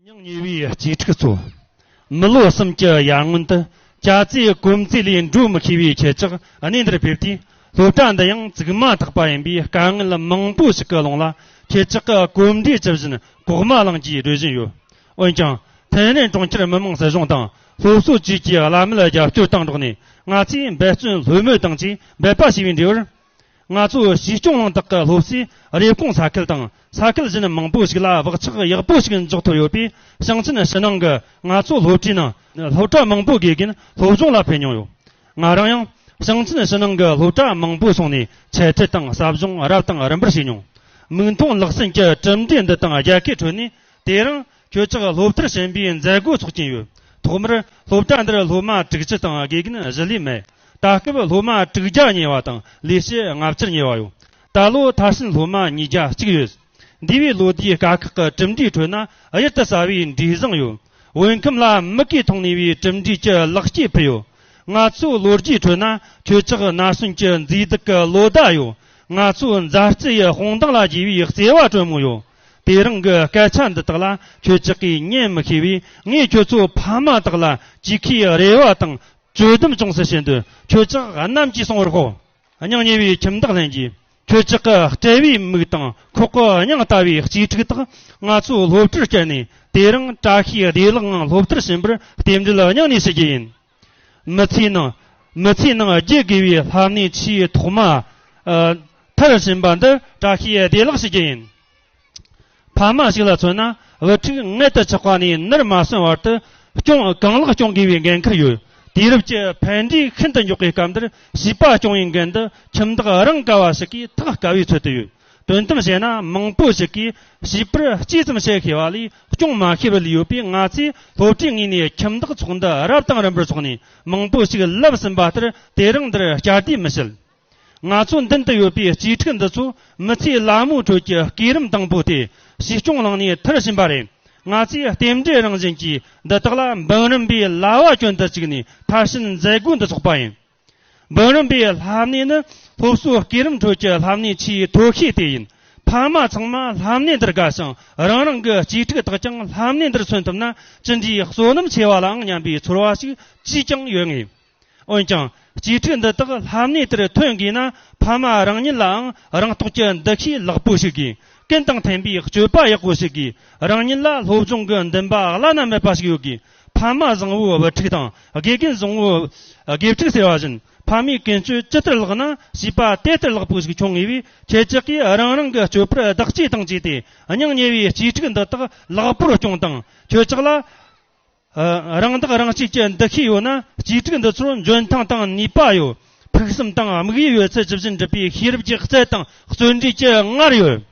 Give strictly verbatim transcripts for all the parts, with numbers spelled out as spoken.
སྙིང་ཉེ་བའི་གཅེས་ཕྲུག་ཚོ། མི་ལོ་གསུམ་གྱི་ཡར་སྔོན་དུ་ཅ་རྩེ་གོམ་རྩེ་ལས་འགྲོ་མི་ཤེས་པའི་ཁྱེད་ཅག་གནས་འདིར་ཕེབས་དུས། སློབ་གྲྭ་འདི་ཡང་བཙུགས་མ་ཐག་པ་ཡིན་པས། དཀའ་ངལ་མང་པོ་ཞིག་གི་ལུང་ལ་ཁྱེད་ཅག་གི་གོམ་འགྲོས་ཇི་བཞིན་གོག་མ་ལངས་ཀྱིས་བགྲོད་བཞིན་ཡོད། འོན་ཀྱང་། ཐེན་རིན་གྲོང་ཁྱེར་མི་དམངས་སྲིད་གཞུང་དང་སློབ་གསོ་བཅས་ཀྱི་བླ་མེད་རྒྱབ་སྐྱོར་དང་འགྲོགས་ནས། ང་ཚོས་འབད་བརྩོན་ལྷོད་མེད་དང་བཅས་འབད་པ་བྱས་པའི་འབྲས་བུར། ང་ཚོ་གཞིས་སྐྱོང་གླིང་དག་གི་སློབ་གསོས་རེབ་གོང་ས་ཁུལ་དང་ས་ཁུལ་གཞན་མང་པོ་ཞིག་ལ་བག་ཆགས་ཡག་པོ་ཞིག་འཇོག་ཐུབ་ཡོད་པས། ཞིང་ཆེན་ཕྱི་ནང་གི་ང་ཚོ་སློབ་གྲྭའི་ནང་སློབ་གྲྭ་མང་པོའི་དགེ་རྒན་སློབ་སྦྱོང་ལ་ཕེབས་མྱོང་ཡོད། ང་རང་ཡང་ཞིང་ཆེན་ཕྱི་ནང་གི་སློབ་གྲྭ་མང་པོའི་སོང་ནས་འཆད་ཁྲིད་དང་ཟབ་སྦྱོང་རབ་དང་རིམ་པར་བྱས་མྱོང་། མིག་མཐོང་ལག་ཟིན་གྱི་གྲུབ་འབྲས་འདི་དང་རྒྱལ་ཁའི་ཁྲོད་ནས། དེ་རིང་ཁྱོད་ཅག་སློབ་མཐར་ཕྱིན་པའི་མཛད་སྒོ་ཚོགས་ཀྱིན་ཡོད། ཐོག་མར་སློབ་གྲྭ་འདིར་སློབ་མ་དྲུག་ཅུ་དང་དགེ་རྒན་བཞི་ལས་མེད། ད་སྐབས་སློབ་མ་དྲུག་བརྒྱ་ཉེ་བ་དང་ལས་བྱེད་ལྔ་བཅུར་ཉེ་བ་ཡོད། ད་ལོ་མཐར་ཕྱིན་སློབ་མ་ཉིས་བརྒྱ་གཅིག་ཡོད། འདས་པའི་ལོ་ཟླའི་དཀའ་ཁག་གི་གྲུབ་འབྲས་ཁྲོད་ན་གཡུར་དུ་ཟ་བའི་འབྲས་བཟང་ཡོད། བོད་ཁམས་ལ་མིག་གིས་མཐོང་ནུས་པའི་གྲུབ་འབྲས་ཀྱི་ལེགས་སྐྱེས་ཕུལ་ཡོད། ང་ཚོའི་ལོ་རྒྱུས་ཁྲོད་ན་ཁྱོད་ཅག་ན་གཞོན་གྱི་མཛེས་སྡུག་གི་ལོ་ཟླ་ཡོད། ང་ཚོའི་མཛའ་བརྩེ་ཡི་དཔུང་མདངས་ལ་རྒྱས་པའི་བརྩེ་བ་དྲོན་མོ་ཡོད། དེ་རིང་གི་སྐད་ཆ་འདི་དག་ལ་ཁྱོད་ཅག་གིས་ཉན་མི་ཤེས་པས། ངས་ཁྱོད་ཚོ་ཕ་མ་དག་ལ་ཅི་ཁའི་རེ་བ་དང་གཅོད་དམ་ཅུང་ཟད་བྱེད་འདོད། ཁྱོད་ཅག་ནམ་གྱིས་གསུང་བར་ཤོག། སྙིང་ཉེ་བའི་ཁྱིམ་བདག་ལྷན་རྒྱས། ཁྱོད་ཅག་གི་སྤྲེལ་བའི་མིག་དང་ཁོག་གི་སྙིང་ལྟ་བུའི་གཅེས་ཕྲུག་དག་ང་ཚོའི་སློབ་གྲྭར་བསྐྱལ་ནས། དེ་རིང་བཀྲ་ཤིས་བདེ་ལེགས་ངང་སློབ་མཐར་ཕྱིན་པར་རྟེན་འབྲེལ་སྙིང་ནས་ཞུ་རྒྱུ་ཡིན། མི་ཚེའི་ནང་། མི་ཚེའི་ནང་བརྒྱུད་དགོས་པའི་ལྷམ་སྣེ་ཆེས་ཐོག་མ། ཨ། མཐར་ཕྱིན་པ་འདི་བཀྲ་ཤིས་བདེ་ལེགས་ཞུ་རྒྱུ་ཡིན། ཕ་མ་ཞིག་ལ་མཚོན་ན། བུ་ཕྲུག་མངལ་དུ་ཆགས་པ་ནས་ནར་མ་སོན་བར་དུ་སྐྱོང་། གང་ལེགས་སྐྱོང་དགོས་པའི་འགན་ཁུར་ཡོད། དུས་རབས་ཀྱི་ཕན་འབྲས་ཤིན་ཏུ་མགྱོགས་པའི་སྐབས་འདིར། བྱིས་པ་སྐྱོང་བའི་འགན་འདི་ཁྱིམ་བདག་རང་ག་བ་ཞིག་གིས་ཐག་དཀའ་བས་ཚོད་དུ་ཡོད། དོན་དམ་བཤད་ན། མང་པོ་ཞིག་གིས་བྱིས་པར་གཅེས་ཙམ་བྱེད་ཤེས་པ་ལས་སྐྱོང་མ་ཤེས་པར་ལུས་ཡོད་པས། ང་ཚོས་སློབ་གྲྭའི་ངོས་ནས་ཁྱིམ་བདག་ཚོགས་འདུ་རབ་དང་རིམ་པར་འཚོགས་ནས། མང་པོ་ཞིག་ལབ་ཟིན་པ་ལྟར་དེ་རིང་འདིར་བསྐྱར་ཟློས་མི་བྱེད། ང་ཚོ་མདུན་དུ་ཡོད་པའི་གཅེས་ཕྲུག་འདི་ཚོ་མི་ཚེའི་ལ་མོའི་ཁྲོད་ཀྱི་བསྐྱེད་རིམ་དང་པོ་སྟེ། གཞིས་སྐྱོང་གླིང་ནས་མཐར་ཕྱིན་པ་རེད། ང་ཚོས་རྟེན་འབྲེལ་རང་བཞིན་གྱིས་འདི་དག་ལ་འབུམ་རམས་པའི་ལྭ་བ་གྱོན་དུ་བཅུག་ནས་མཐར་ཕྱིན་མཛད་སྒོ་འདི་ཚོགས་པ་ཡིན། འབུམ་རམས་པའི་ལྷམ་སྣེ་ནི་སློབ་གསོའི་བསྐྱེད་རིམ་ཁྲོད་ཀྱི་ལྷམ་སྣེ་ཆེས་མཐོ་ཤོས་དེ་ཡིན། ཕ་མ་ཚང་མ་ལྷམ་སྣེ་འདིར་དགའ་ཞིང་། རང་རང་གི་གཅེས་ཕྲུག་དག་ཀྱང་ལྷམ་སྣེ་འདིར་སོན་ཐུབ་ན་ཅི་འདྲའི་བསོད་ནམས་ཆེ་བ་ལའང་སྙམ་པའི་ཚོར་བ་ཞིག་ཅིས་ཀྱང་ཡོད་ངེས། འོན་ཀྱང་། གཅེས་ཕྲུག་འདི་དག་ལྷམ་སྣེ་དེར་ཐོན་དགོས་ན། ཕ་མ་རང་ཉིད་ལའང་རང་རྟོགས་ཀྱི་འདུ་ཤེས་ལེགས་པོ་ཞིག་དགོས། ཀུན་དང་མཐུན་པའི་སྤྱོད་པ་ཡག་པོ་ཞིག་དགོས། རང་ཉིད་ལ་སློབ་སྦྱོང་གི་འདུན་པ་བླ་ན་མེད་པ་ཞིག་ཡོད་དགོས། ཕ་མ་བཟང་བོའི་བུ་ཕྲུག་དང་། དགེ་རྒན་བཟང་བོའི་དགེ་ཕྲུག་ཟེར་བ་བཞིན། ཕ་མའི་ཀུན་སྤྱོད་ཇི་ལྟར་ལེགས་ན། བྱིས་པ་དེ་ལྟར་ལེགས་པོ་ཞིག་འཁྱོངས་ངེས་པས། ཁྱེད་ཅག་གིས་རང་རང་གི་སྤྱོད་པར་བདག་གཅེས་དང་བཅས་ཏེ། སྙིང་ཉེ་བའི་གཅེས་ཕྲུག་འདི་དག་ལེགས་པོར་སྐྱོང་དང་། ཁྱེད་ཅག་ལ། ཨ། རང་བདག་རང་གཅེས་ཀྱི་འདུ་ཤེས་ཡོད་ན། གཅེས་ཕྲུག་འདི་ཚོར་འཇོན་ཐང་དང་ནུས་པ་ཡོད། ཕུགས་བསམ་དང་དམིགས་ཡུལ་ཡོད་ཚད་ཇི་བཞིན་འགྲུབ་པའི་ཤེས་རབ་ཀྱི་རྩལ་དང་བརྩོན་འགྲུས་ཀྱི་ངར་ཡོད།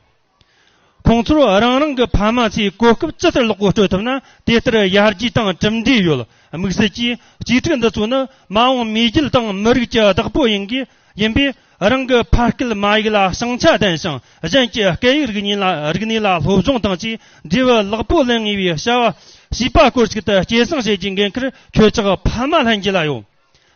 ཁོང་ཚོར་རང་རང་གི་ཕ་མ་ཚོས་གོ་སྐབས་ཇི་ལྟར་ལེགས་པོ་སྤྲོད་ཐུབ་ན། དེ་ལྟར་ཡར་རྒྱས་དང་གྲུབ་འབྲས་ཡོད། དམིགས་བསལ་གྱིས་གཅེས་ཕྲུག་འདི་ཚོ་ནི་མ་འོངས་མི་རྒྱུད་དང་མི་རིགས་ཀྱི་བདག་པོ་ཡིན་གྱི། ཡིན་པས། རང་གི་ཕ་སྐད་མ་ཡིག་ལ་བྱང་ཆ་ལྡན་ཞིང་། གཞན་གྱི་སྐད་ཡིག་རིག་གནས་ལ། རིག་གནས་ལ་སློབ་སྦྱོང་དང་བཅས་འབྲས་བུ་ལེགས་པོ་ལེན་ངེས་པའི་བྱ་བ། བྱིས་པ་སྐོར་ཞིག་ཏུ་སྐྱེད་སྲིང་བྱེད་རྒྱུའི་འགན་ཁུར་ཁྱོད་ཅག་ཕ་མ་ལྷན་རྒྱས་ལ་ཡོད།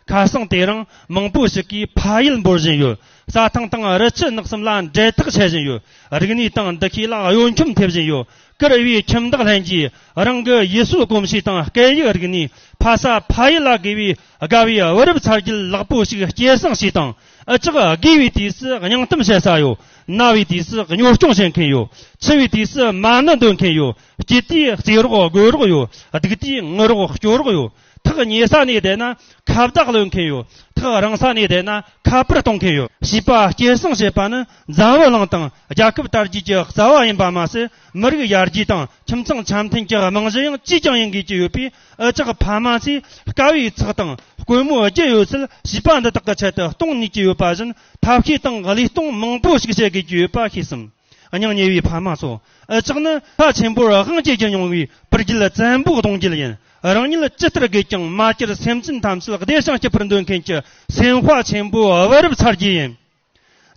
ཁ་སང་དེ་རིང་མང་པོ་ཞིག་གིས་ཕ་ཡུལ་འབོར་བཞིན་ཡོད། རྩྭ་ཐང་དང་རི་ཆུ་ནགས་གསུམ་ལ་འབྲེལ་ཐག་ཆད་བཞིན་ཡོད། རིག་གནས་དང་འདུ་ཤེས་ལ་གཡོ་འཁྱོམ་ཐེབས་བཞིན་ཡོད། བཀུར་འོས་པའི་ཁྱིམ་བདག་ལྷན་རྒྱས། རང་གི་ཡུལ་སྲོལ་གོམས་གཤིས་དང་སྐད་ཡིག་རིག་གནས། ཕ་ས་ཕ་ཡུལ་ལ་དགེ་བའི་དགའ་བའི་བུ་རབས་ཚ་རྒྱུད་ལེགས་པོ་ཞིག་སྐྱེད་སྲིང་བྱས་དང་། འུ་ཅག་དགེ་བའི་དུས་སུ་སྙིང་གཏམ་བཤད་ས་ཡོད། ན་བའི་དུས་སུ་གཉོར་སྐྱོང་བྱེད་མཁན་ཡོད། འཆི་བའི་དུས་སུ་མ་ཎི་འདོན་མཁན་ཡོད། སྐྱིད་དུས་རྩེད་རོགས་དགོད་རོགས་ཡོད། སྡུག་དུས་ངུ་རོགས་སྐྱོ་རོགས་ཡོད། ཐག་ཉེ་ས་ནས་བསྡད་ན་ཁ་བརྡ་གློད་མཁན་ཡོད། ཐག་རིང་ས་ནས་བསྡད་ན་ཁ་པར་གཏོང་མཁན་ཡོད། བྱིས་པ་སྐྱེད་སྲིང་བྱེད་པ་ནི་འཛམ་བུ་གླིང་དང་རྒྱལ་ཁབ་དར་རྒྱས་ཀྱི་རྩ་བ་ཡིན་པ་མ་ཟད། མི་རིགས་ཡར་རྒྱས་དང་ཁྱིམ་ཚང་འཆམ་མཐུན་གྱི་རྨང་གཞི་ཡང་ཅིས་ཀྱང་ཡིན་དགོས་ཀྱི་ཡོད་པས། འུ་ཅག་ཕ་མ་ཚོས་དཀའ་བའི་ཚེགས་དང་དཀོན་མོའི་རྒྱུ་ཡོད་ཚད་བྱིས་པ་འདི་དག་གི་ཆེད་དུ་གཏོང་ནུས་ཀྱི་ཡོད་པ་བཞིན། ཐབས་ཤེས་དང་བློས་གཏོང་མང་པོ་ཞིག་བྱེད་དགོས་ཀྱི་ཡོད་པ་ཤེས་སོང་། སྙིང་ཉེ་བའི་ཕ་མ་ཚོ། འུ་ཅག་ནི་ས་ཆེན་པོར་དབང་བསྐྱེད་ཀྱིས་མྱོང་བའི་བུ་རྒྱུད་བཙན་པོའི་གདུང་རྒྱུད་ཡིན། རང་ཉིད་ཇི་ལྟར་དགོས་ཀྱང་མ་བསྐྱུར། སེམས་ཅན་ཐམས་ཅད་བདེ་ཞིང་སྐྱིད་པར་འདོད་མཁན་གྱི་སེམས་དཔའ་ཆེན་པོའི་བུ་རབས་ཚ་རྒྱུད་ཡིན།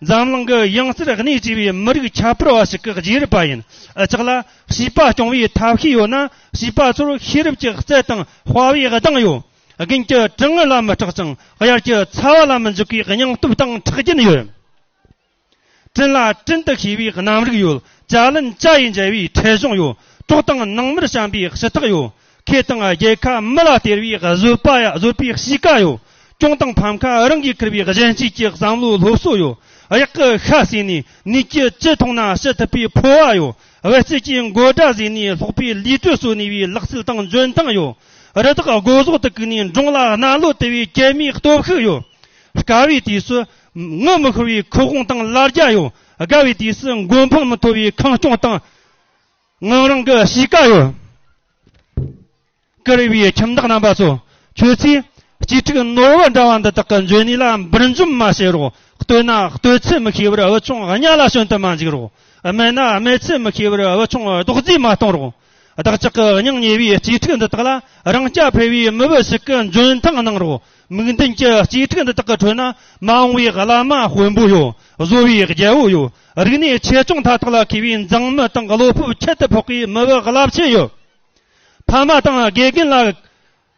འཛམ་གླིང་གི་ཡང་རྩེར་གནས་བཅས་པའི་མི་རིགས་ཁྱད་པར་བ་ཞིག་གི་རྗེས་རབས་པ་ཡིན། འུ་ཅག་ལ་བྱིས་པ་སྐྱོང་བའི་ཐབས་ཤེས་ཡོད་ན། བྱིས་པ་ཚོར་ཤེས་རབ་ཀྱི་རྩལ་དང་དཔའ་བའི་གདེང་ཡོད། རྒན་གྱི་དྲི་ངད་ལ་མི་སྐྲག་ཅིང་། དབྱར་གྱི་ཚ་བ་ལ་མི་འཇིགས་པའི་སྙིང་སྟོབས་དང་ཁྲག་རྒྱུན་ཡོད། སྤྲིན་ལ་སྤྲིན་དུ་ཤེས་པའི་རྣམ་རིག་ཡོད། བྱ་ལན་བྱ་ཡིས་འཇལ་བའི་ཁྲེལ་གཞུང་ཡོད། གྲོགས་དང་ནང་མིར་བྱམས་པའི་ཞུ་དག་ཡོད། ཁེ་དང་རྒྱལ་ཁ་མི་ལ་སྟེར་བའི་བཟོད་པ་ཡ་བཟོད་པའི་གཤིས་ཀ་ཡོད། གྱོང་དང་ཕམ་ཁ་རང་གིས་ཁུར་བའི་གཞན་གཅེས་ཀྱི་བསམ་བློའི་སློབ་གསོ་ཡོད། གཡག་གི་ཤ་ཟོས་ནས་ནུས་ཀྱི་ཅི་མཐོང་ན་ཞུ་ཐུབ་པའི་ཕོ་བ་ཡོད། བེད་སྤྱོད་ཀྱི་མགོ་སྒྲ་ཟོས་ནས་སློག་པའི་ལུས་དྲོད་གསོ་ནུས་པའི་ལག་རྩལ་དང་འཇོན་ཐང་ཡོད། རི་དྭགས་སྒོ་ཟོག་ཏུ་བཀུག་ནས་འབྲོང་ལ་སྣ་ལོ་དུ་བའི་གྱད་མའི་སྟོབས་ཤུགས་ཡོད། དཀའ་བའི་དུས་སུ་ངུ་མི་ཤོར་བའི་ཁུ་དབང་དང་ལ་རྒྱ་ཡོད། དགའ་བའི་དུས་སུ་མགོ་འཕང་མི་མཐོ་བའི་ཁེངས་སྐྱུང་དང་ངང་རིང་གི་གཤིས་ཀ་ཡོད། བཀུར་བའི་ཁྱིམ་བདག་རྣམ་པ་ཚོ། ཁྱོད་ཚོས་གཅེས་ཕྲུག་ནོར་བུ་འདྲ་བ་འདི་དག་གི་འཇོན་ནུས་ལ་འབུར་འཇོམས་མ་བྱེད་རོགས། བསྟོད་ན་བསྟོད་ཚུལ་མི་ཤེས་པར་བུ་ཆུང་གཉའ་ལ་ཞོན་དུ་མ་འཇུག་རོགས། སྨད་ན་སྨད་ཚུལ་མི་ཤེས་པར་བུ་ཆུང་རྡོག་རྫིས་མ་གཏོང་རོགས། བདག་ཅག་གི་སྙིང་ཉེ་བའི་གཅེས་ཕྲུག་འདི་དག་ལ་རང་སྐྱ་འཕེར་བའི་མི་བུ་ཞིག་གི་འཇོན་ཐང་གནང་རོགས། མིག་མདུན་གྱི་གཅེས་ཕྲུག་འདི་དག་གི་ཁྲོད་ན་མ་འོངས་པའི་བླ་མ་དཔོན་པོ་ཡོད། བཟོ་བའི་རྒྱལ་པོ་ཡོད། རིག་གནས་ཆེ་ཆུང་མཐའ་དག་ལ་མཁས་པའི་མཛངས་མི་དང་བློ་སྤོབས་ཁྱད་དུ་འཕགས་པའི་མི་བུ་རླབས་ཆེ་ཡོད། ཕ་མ་དང་དགེ་རྒན་ལ་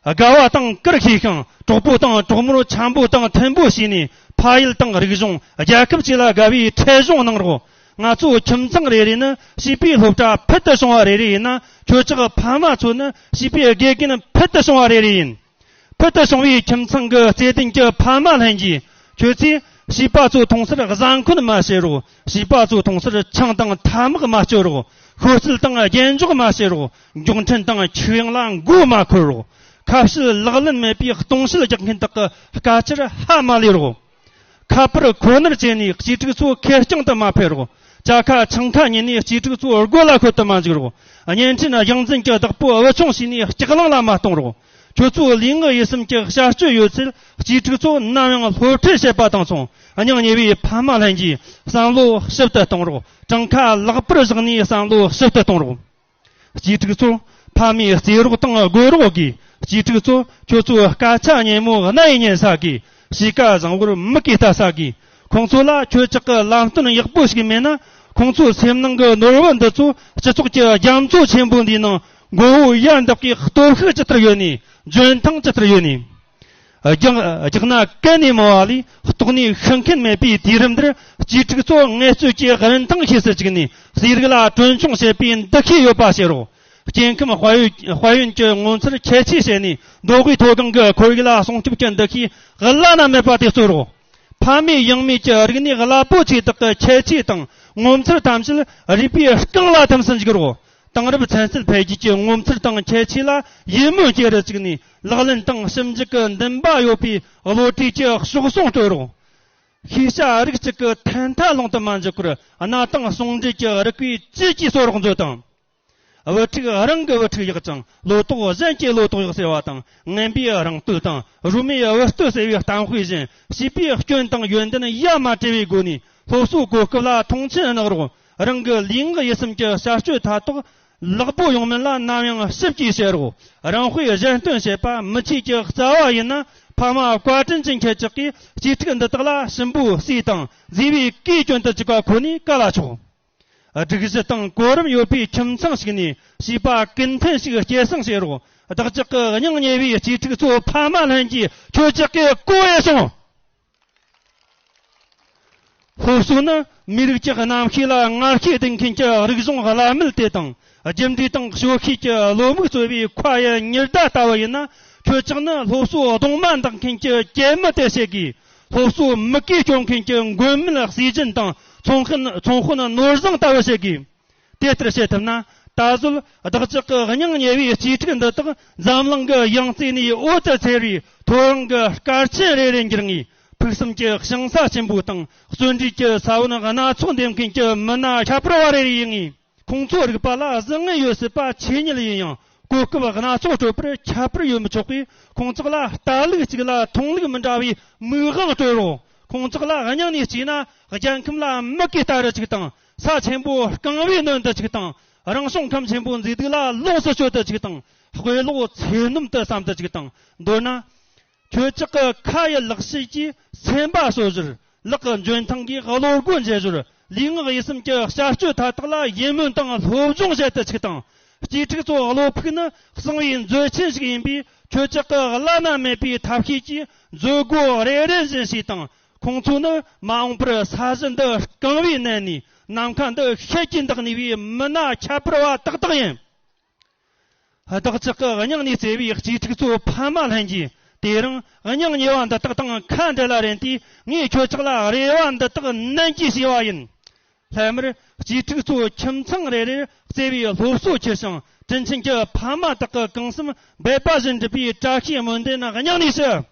དགའ་བ་དང་བཀུར་ཤེས་ཤིང་། གྲོགས་པོ་དང་གྲོགས་མོར་འཆམ་པོ་དང་མཐུན་པོ་བྱས་ནས། ཕ་ཡུལ་དང་རིག་གཞུང་རྒྱལ་ཁབ་བཅས་ལ་དགའ་བའི་ཁྲེལ་གཞུང་གནང་རོགས། ང་ཚོ་ཁྱིམ་ཚང་རེ་རེ་ནི་བྱིས་པའི་སློབ་གྲྭ་ཕུལ་དུ་བྱུང་བ་རེ་རེ་ཡིན་ན། ཁྱོད་ཅག་ཕ་མ་ཚོ་ནི་བྱིས་པའི་དགེ་རྒན་ཕུལ་དུ་བྱུང་བ་རེ་རེ་ཡིན། ཕུལ་དུ་བྱུང་བའི་ཁྱིམ་ཚང་གི་བརྩེ་ལྡན་གྱི་ཕ་མ་ལྷན་རྒྱས། ཁྱོད་ཚོས་བྱིས་པ་ཚོ་མཐོང་སར་བཟའ་འཁོན་མ་བྱེད་རོགས། བྱིས་པ་ཚོ་མཐོང་སར་ཆང་དང་ཐ་མག་མ་སྤྱོད་རོགས། ཤོད་རྩལ་དང་རྒྱན་འཇོག་མ་བྱེད་རོགས། མགྱོགས་འཕྲིན་དང་ཆིག་ཡང་ལ་མགོ་མ་འཁོར་རོགས། ཁ་བཤད་ལག་ལེན་མེད་པའི་སྟོང་བཤད་རྒྱག་མཁན་དག་གི་སྐད་ཆར་ཧ་མ་ལས་རོགས། ཁ་པར་ཁོ་ནར་བྱས་ནས་གཅེས་ཕྲུག་ཚོ་ཁེར་རྐྱང་དུ་མ་ཕེབས་རོགས། ཇ་ཁ་ཆང་ཁ་ཉོས་ནས་གཅེས་ཕྲུག་ཚོ་སྒོ་ལ་ཁོལ་དུ་མ་འཇུག་རོགས། བརྙན་འཕྲིན་རྒྱང་འཛིན་གྱི་བདག་པོ་བུ་ཆུང་བྱས་ནས་ལྕགས་ལང་ལ་མ་གཏོང་རོགས། ཁྱོད་ཚོ་ལུས་ངག་ཡིད་གསུམ་གྱི་བྱ་སྤྱོད་ཡོད་ཚད་གཅེས་ཕྲུག་ཚོ་ནམ་ཡང་སློབ་ཁྲིད་བྱེད་པ་དང་མཚུངས། སྙིང་ཉེ་བའི་ཕ་མ་ལྷན་རྒྱས་བསམ་བློ་ཞིབ་ཏུ་གཏོང་རོགས། བྲང་ཁ་ལག་པར་བཞག་ནས་བསམ་བློ་ཞིབ་ཏུ་གཏོང་རོགས། གཅེས་ཕྲུག་ཚོ། ཕ་མའི་གསེར་རོགས་དང་སྒོ་རོགས་དགོས། གཅེས་ཕྲུག་ཚོ། ཁྱོད་ཚོའི་སྐད་ཆ་སྙན་མོ་རྣ་ཡིས་ཉན་ས་དགོས། གཤིས་ཀ་བཟང་བོར་མིག་གིས་ལྟ་ས་དགོས། ཁོང་ཚོ་ལ་ཁྱོད་ཅག་གི་ལམ་སྟོན་ཡག་པོ་ཞིག་མེད་ན། ཁོང་ཚོའི་སེམས་ནང་གི་ནོར་བུ་འདི་ཚོ་སྤྱི་ཚོགས་ཀྱི་རྒྱ་མཚོ་ཆེན་པོ་འདིའི་ནང་མགོ་བོ་ཡར་འདེགས་ཀྱི་སྟོབས་ཤུགས་ཇི་ལྟར་ཡོད་ནས། འཇོན་ཐང་ཇི་ལྟར་ཡོད་ནས། རྒྱག་རྒྱག་ན་གན་ནས་མོ་བ་ལས་ལྟོགས་ནས་ཤི་མཁན་མེད་པའི་དུས་རིམ་འདིར། གཅེས་ཕྲུག་ཚོ་ངལ་རྩོལ་གྱི་རིན་ཐང་ཤེས་སུ་བཅུག་ནས། ཟས་རིགས་ལ་གྲོན་ཆུང་བྱེད་པའི་འདུ་ཤེས་ཡོད་པ་བྱེད་རོགས། སྐྱེ་ཁམས་དཔལ་ཡོན་དཔལ་ཡོན་གྱི་ངོ་མཚར་ཁྱད་ཆོས་བྱས་ནས། མདོ་དབུས་མཐོ་སྒང་གི་ཁོར་ཡུག་ལ་སྲུང་སྐྱོབ་ཀྱི་འདུ་ཤེས་བླ་ན་མེད་པ་དེ་གཙོ་རོགས། ཕ་མེས་ཡང་མེས་ཀྱི་རིག་གནས་རླབས་པོ་ཆེ་དག་གི་ཁྱད་ཆོས་དང་ངོ་མཚར་ཐམས་ཅད་རུས་པའི་རྐང་ལ་ཐིམ་སུ་འཇུག་རོགས། དེང་རབས་ཚན་རྩལ་འཕེལ་རྒྱས་ཀྱི་ངོ་མཚར་དང་ཁྱད་ཆོས་ལ་ཡིད་སྨོན་སྐྱེ་རུ་བཅུག་ནས། ལག་ལེན་དང་ཞིབ་འཇུག་གི་འདུན་པ་ཡོད་པའི་བློ་གྲོས་ཀྱི་གཤོག་ཟུང་སྤྲོད་རོགས། ཤེས་བྱ་རིགས་གཅིག་གི་ཐད་མཐའ་ལོང་དུ་མ་འཇུག་པར། གནའ་དེང་ཟུང་འབྲེལ་གྱི་རིག་པའི་བཅུད་ཀྱིས་གསོ་རོགས་མཛོད་དང་། བུ་ཕྲུག་རང་གི་བུ་ཕྲུག་ཡག་ཅིང་། ལོ་ཏོག་གཞན་གྱི་ལོ་ཏོག་ཡག་ཟེར་བ་དང་། ངན་པས་རང་བསྟོད་དང་། རོལ་མོས་བུ་བསྟོད་ཟེར་བའི་གཏམ་དཔེ་བཞིན། བྱིས་པའི་སྐྱོན་དང་ཡོན་ཏན་ཡ་མ་བྲལ་བའི་སྒོ་ནས་སློབ་གསོའི་གོ་སྐབས་ལ་མཐོང་ཆེན་གནང་རོགས། རང་གི་ལུས་ངག་ཡིད་གསུམ་གྱི་བྱ་སྤྱོད་མཐའ་དག་ལེགས་པོ་ཡོང་མིན་ལ་ནམ་ཡང་ཞིབ་ཀྱིས་དཔྱད་རོགས། རང་དཔེ་གཞན་སྟོན་བྱེད་པ་མི་ཆོས་ཀྱི་རྩ་བ་ཡིན་ན། ཕ་མ་བཀའ་དྲིན་ཅན་ཁྱེད་ཅག་གིས་གཅེས་ཕྲུག་འདི་དག་ལ་གཤིན་པོའི་སྲས་དང་བཟས་པའི་གོས་གྱོན་དུ་བཅུག་པ་ཁོ་ནས་ག་ལ་ཆོག། སྒྲིག་གཞི་དང་གོ་རིམ་ཡོད་པའི་ཁྱིམ་ཚང་ཞིག་ནས་བྱིས་པ་ཀུན་ཕན་ཞིག་སྐྱེད་སྲིང་བྱེད་རོགས། བདག་ཅག་གི་སྙིང་ཉེ་བའི་གཅེས་ཕྲུག་ཚོ། ཕ་མ་ལྷན་རྒྱས་ཁྱོད་ཅག་གིས་གོ་ཡེ་སོང་། སློབ་གསོ་ནི་མིའི་རིགས་ཀྱི་རྣམ་ཤེས་ལ་ངར་ཤུགས་ལྡན་མཁན་གྱི་རིག་གཞུང་བླ་མེད་དེ་དང་། རྒྱུ་འབྲས་དང་སྤྱོད་ཤེས་ཀྱི་བློ་མིག་གཙོས་པའི་མཁའ་ཡི་ཉི་ཟླ་ལྟ་བུ་ཡིན་ན། ཁྱོད་ཅག་ནི་སློབ་གསོ་གདོང་མ་འདེགས་མཁན་གྱི་གྱད་མི་དེ་བྱེད་དགོས། སློབ་གསོ་མུ་གེ་སྐྱོང་མཁན་གྱི་མགོན་མེད་སྲས་ཆེན་དང་། ཚོང་དཔོན་ཚོང་དཔོན་ནོར་བཟང་ལྟ་བུ་བྱེད་དགོས། དེ་ལྟར་བྱེད་ཐུབ་ན། ད་གཟོད་བདག་ཅག་གི་སྙིང་ཉེ་བའི་གཅེས་ཕྲུག་འདི་དག་འཛམ་གླིང་གི་ཡང་རྩེ་ནས་འོད་དུ་འཚེར་བའི་ཐོ་རངས་ཀྱི་སྐར་ཆེན་རེ་རེ་འགྱུར་ངེས། ཕུགས་བསམ་གྱི་ཞིང་ས་ཆེན་པོ་དང་། བརྩོན་འགྲུས་ཀྱི་ས་བོན་སྣ་ཚོགས་འདེབས་མཁན་གྱི་མི་སྣ་ཁྱད་པར་བ་རེ་རེ་ཡིན་ངེས། ཁོང་ཚོའི་རིག་པ་ལ་བཟང་ངན་ཡོད་སྲིད་པ་ཆོས་ཉིད་ཡིན་ཡང་། གོ་སྐབས་སྣ་ཚོགས་སྤྲོད་པར་ཁྱད་པར་ཡོད་མི་ཆོག་པས། ཁོང་ཅག་ལ་ལྟ་ལུགས་གཅིག་ལ་མཐོང་ལུགས་མི་འདྲ་བའི་མིག་དབང་སྤྲོད་རོགས། ཁོང་ཅག་ལ་སྙིང་ནས་གཅེས་ན། རྒྱལ་ཁམས་ལ་མུ་གེ་ལྟ་རུ་གཅིག་དང་། ས་ཆེན་པོ་རྐང་པའི་གནོན་དུ་གཅིག་དང་། རང་བྱུང་ཁམས་ཆེན་པོའི་མཛེས་སྡུག་ལ་ལོངས་སུ་སྤྱོད་དུ་གཅིག་དང་། དཔེ་ཀློག་ཚེ་སྣོམ་དུ་བསམ་དུ་གཅིག་དང་། མདོར་ན། ཁྱོད་ཅག་གི་ཁ་ཡི་ལག་ཤེས་ཀྱིས་སེམས་པ་གསོ་ཟེར། ལག་གི་འཇོན་ཐང་གིས་བློ་སྒོ་འབྱེད་ཟེར། ལུས་ངག་ཡིད་གསུམ་གྱི་བྱ་སྤྱོད་མཐའ་དག་ལ་ཡིད་སྨོན་དང་སློབ་སྦྱོང་བྱེད་དུ་ཆུག་དང་། གཅེས་ཕྲུག་ཚོ་བློ་ཕུགས་ནི་གསང་བའི་མཛོད་ཆེན་ཞིག་ཡིན་པས། ཁྱོད་ཅག་གི་བླ་ན་མེད་པའི་ཐབས་ཤེས་ཀྱིས་མཛོད་སྒོ་རེ་རེ་བཞིན་ཕྱེས་དང་། ཁོང་ཚོ་ནི་མ་འོངས་པར་ས་གཞི་འདི་རྐང་པས་མནན་ནས། ནམ་མཁའ་འདི་ཤེད་ཀྱིས་འདེགས་ནུས་པའི་མི་སྣ་ཁྱད་པར་བ་ཏག་ཏག་ཡིན། བདག་ཅག་གི་སྙིང་ནས་བརྩེ་བའི་གཅེས་ཕྲུག་ཚོ་ཕ་མ་ལྷན་རྒྱས། དེ་རིང་སྙིང་ཉེ་བ་འདི་དག་དང་ཁ་འབྲལ་ལ་རན་ཏེ། ངས་ཁྱོད་ཅག་ལ་རེ་བ་འདི་དག་ནན་གྱིས་ཞུས་པ་ཡིན། སླད་མར་གཅེས་ཕྲུག་ཚོ་ཁྱིམ་ཚང་རེ་རེར་བརྩེ་བའི་སློབ་གསོ་ཆེ་ཞིང་དྲིན་ཆེན་གྱི་ཕ་མ་དག་གི་གུང་སེམས་འབད་པ་བཞིན་འགྲུབ་པའི་བཀྲ་ཤིས་སྨོན་འདུན་སྙིང་ནས་ཞུ།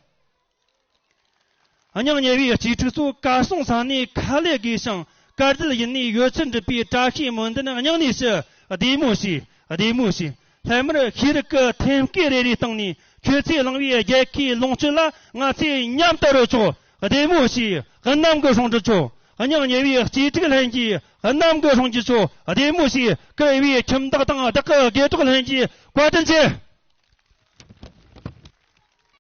སྙིང་ཉེ་བའི་གཅེས་ཕྲུག་ཚོ་གར་སོང་ས་ནས་ཁ་ལས་དགོས་ཤིང་། དཀའ་སྡུག་ཡིན་ནས་ཡོད་ཚད་འགྲུབ་པའི་བཀྲ་ཤིས་སྨོན་འདུན་སྙིང་ནས་ཞུ། བདེ་མོ་བྱོས། བདེ་མོ་བྱོས། སླད་མར་ཤེས་རིག་གི་ཐེམ་སྐས་རེ་རེའི་སྟེང་ནས་ཁྱོད་ཚོས་བླངས་པའི་རྒྱལ་ཁའི་ལོངས་སྤྱོད་ལ་ང་ཚོས་མཉམ་དུ་རོལ་ཆོག། བདེ་མོ་བྱོས། གནམ་གྱི་སྲུང་འདྲི་ཆོག། སྙིང་ཉེ་བའི་གཅེས་ཕྲུག་ལྷན་རྒྱས། གནམ་གྱི་སྲུང་གྱི་ཆོག། བདེ་མོ་བྱོས། བཀུར་འོས་པའི་ཁྱིམ་བདག་དང་བདག་གི་དགེ་གྲོགས་ལྷན་རྒྱས། བཀའ་དྲིན་ཆེ།